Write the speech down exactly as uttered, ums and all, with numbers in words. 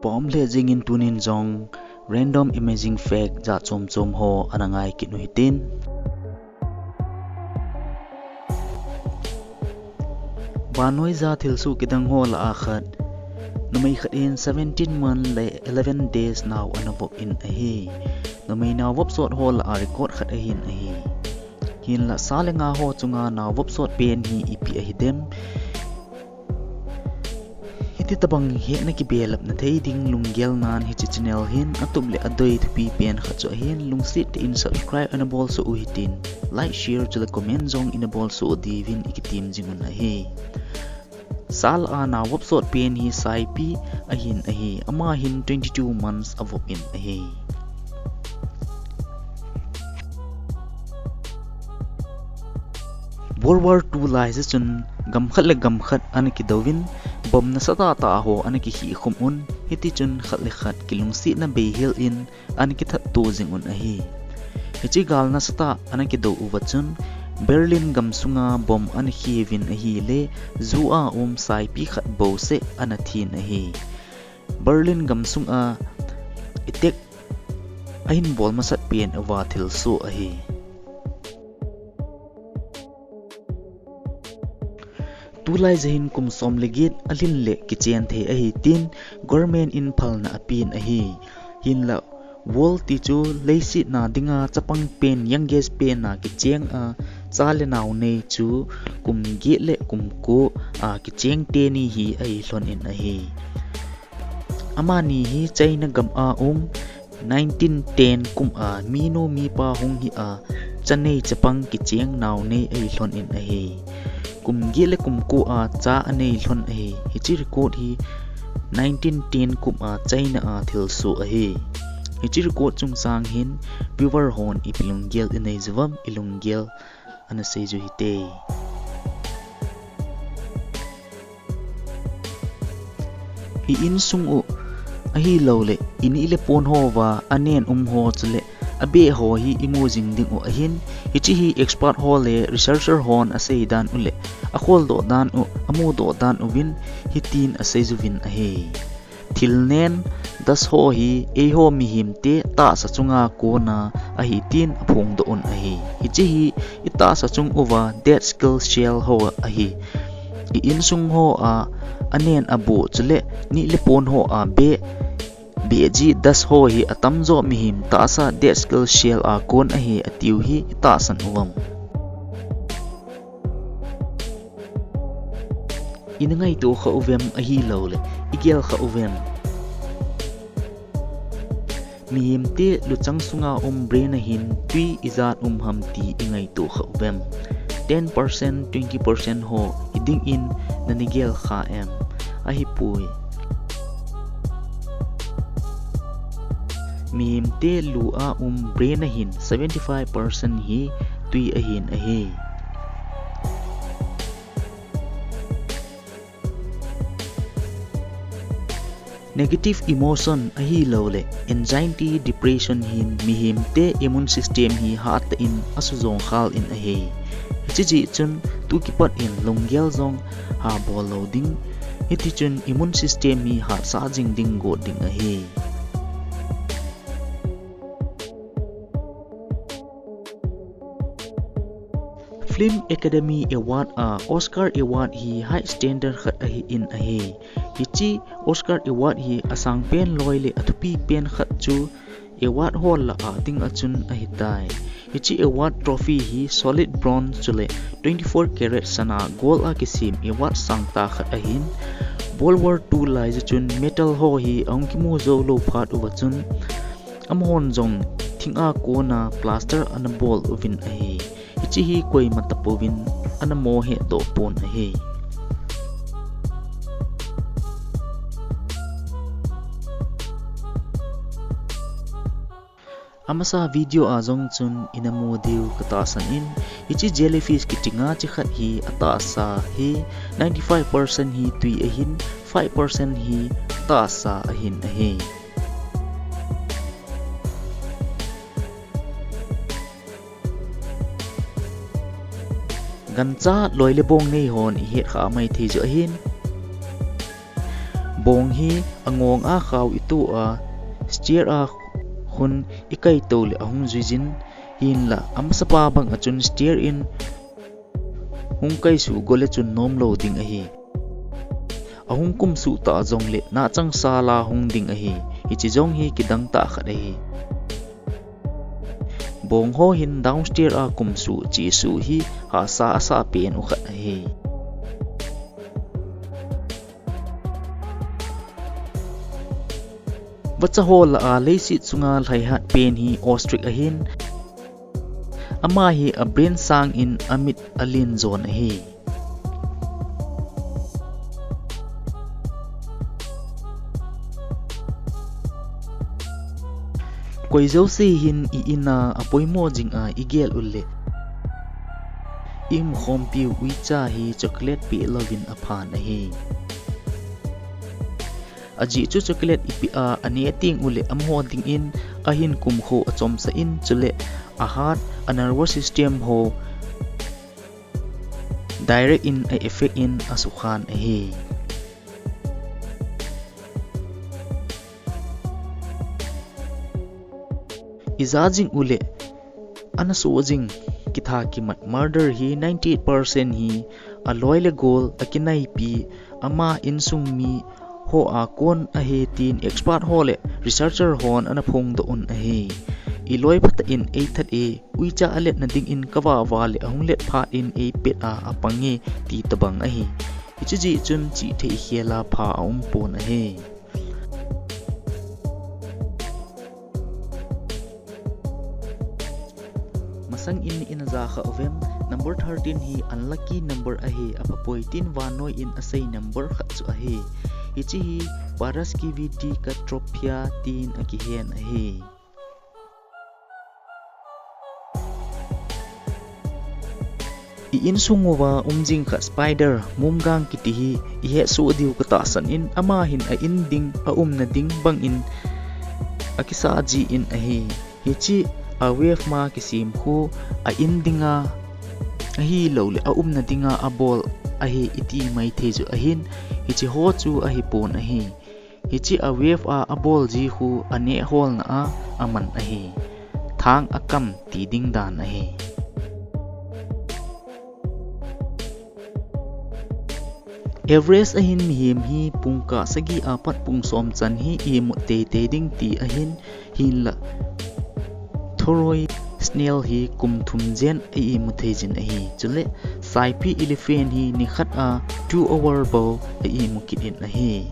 Pom le jingin tunin jong random amazing fact jat chom chom ho ana ngai kit u hitin. Vannoi ja thilsoh kidang ho lah a khat, numei khat in seventeen month le eleven days nao ana vop in ahi. Numei nao vop sot ho lah a record khat ahin ahi. Hinlah sa le nga ho chunga nao vop sot pen hi ipi ahi dem? Hiti tabang hetna kibelap na thei ding lunggel nan hiche channel hin atup le adoi thupi pen khat chu ahin, lungset tah in subscribe ana bol soh u hitin, like, share chule comment jong ina bol soh diuvin ikitem jing un ahi. Sa lah a nao vop sot pen hi Saipi ahin ahi, ama hin twenty two months avop in ahi. World War two lai jeh chun gam khat le gam khat ana kidouvin, bomb nasatah tah ho ana kikhi khum un, hiti chun khat le khat kilungsetna beihel in ana kithat to jing un ahi. Hiche gal nasatah ana kidou uva chun Berlin gam sunga bomb ana khi uvin ahile, ju a um Saipi khat bouseh ana thin ahi. Berlin gam sunga attack ahin bol masat pen uva thilsoh ahi. Tulai jeh hin kum som le get alhin le kichen thei ahi tin government in phalna apen ahi. Hinlah world ti chu leiset na dinga chapang pen, youngest pen a kicheng a, cha le nao nei chu kum get le kum ko a kicheng teni hi ahi lhon in ahi. Amani hi China gam a um, nineteen ten kum a minu mipa hung hi a, cha nei chapang kicheng nao nei ahi lhon in ahi. Kum get le kum ko a cha anei lhon ahi. Hiche record hi nineteen ten kum a China a thilsoh ahi. Hiche record chungchang hin viewer hon ipi lunggel inei jiu vem, ilunggel ana sei jiu hite. I insung u ahilouleh i neh le pon hoa anen um ho chule abeh ho hi imu jing ding u ahin, hiche hi expert ho le researcher hon asei dan u le akholdoh dan u, amudoh dan uvin hitin asei jiuvin ahi. Thil nen, dust ho hi eiho mihemte tahsa chunga kona ahi tin aphongdoh un ahi. Hiche hi i tahsa chung uva dead skin cell ho ahi. I insung hoa anen aboh chule neh le pon hoa beh, beh jeh dust ho hi atamjo mihem tahsa dead skin cell a kon ahi atiu hi i tahsan uvem? Ina ngaito kha uvem ahilouleh i gel kha uvem? Mihemte luchang sunga um brain a hin twi ijat um ham ti i ngaito kha uvem? Ten percent, twenty percent ho hiding in nana gel kha em? Ahipoi. Mihemte lu a um brain a hin seventy five percent hi twi ahin ahi. Negative emotion ahilouleh anxiety, depression hin mihemte immune system hi hatah in asujong khal in ahi. Hiche jeh chun tu kipat in lunggel jong habol lou ding. Hiti chun immune system hi hatsah jing ding got ding ahi. Film Academy Award a Oscar Award hi high standard khat ahin ahi. Hiche Oscar Award hi asangpen loi le athupi pen khat chu award ho lah a ding a chun ahitai. Hiche award trophy hi solid bronze chule twenty four carat sana gold a kisem award sangtah khat ahin, World War two lai jeh chun metal ho hi ahung kimu jou lou phat uva chun amahon jong thing a kona plaster ana bol uvin ahi. Hiche hi koima tapouvin ana mo hedoh pon ahi. Amasa video a jong chun ina mu diu katahsan in, hiche jellyfish kiti ngacha khat hi atahsa hi ninety five percent hi twi ahin, five percent hi tahsa ahin ahi. Gancha loi le bong nei hon ihet kha maithei jiu ahin. Bong hi angong a khao ito a, stair a khun ikai to le ahung juijin, hinlah amasapa bang a chun stair in hung kaisuh go le chun nomlou ding ahi. Ahung kumsuh tah jongle nachang sala hung ding ahi. Hiche jong hi kidang tah khat ahi. Bong ho hin downstair a kumsuh chesuh hi hahsa asah pen u khat ahi. Vacha ho lah a leiset chunga lhaihat pen hi ostrich ahin, ama hi abrain sangin amit alen jon ahi. Koi jouse hin i-in a apoimo jing a igel uleh, i-umkhompiu uicha hi chocolate peh louvin aphan ahi. Ajeh chu chocolate ipeh a aneh teng uleh amaho dingin ahin kumkho achomsah in, chuleh a heart, a nervous system ho direct in a effect in asukhan ahi. Ija jing uleh, ana soh jing kitha kimat murder hi ninety-eight percent hi aloi le gol, akinaipi, ama insung miho a kon ahi tin expert ho le researcher hon ana phongdoh un ahi. Iloi phatah in eithat e, uicha aletna dingin kavah vah le ahung let phat in eipet a apang e ti tobang ahi. Hiche jeh chun chihthei khel a pha aumpon ahi. Masang in ina ja kha uvem, number thirteen hi unlucky number ahi, aphapoi tin vannoi in asei number khat chu ahi. Hiche hi Paraskevedicotrophia tin akihen ahi. I-insung uva um jing kha spider, mumgang kiti hi ihetsoh diu katahsan in, ama hin a-in ding, aumna ding bangin akisah jin ahi. Hiche a web ma kisem khu a-in dinga ahilouleh aumna dinga abol ahi iti maithei chu ahin, hiche ho chu ahipon ahi. Hiche a web a abol ji khu aneh holna a aman ahi. Thang akam ti ding dan ahi. Average ahin mihem hi pungkah sagi apat pung som chan hi imut teitei ding ti ahin, hinlah Thoroughbred snail hi kum thum jen a imu thei jin ahi. Chuleh Saipi elephant hi nikhat a two hour bou a imu kit in ahi.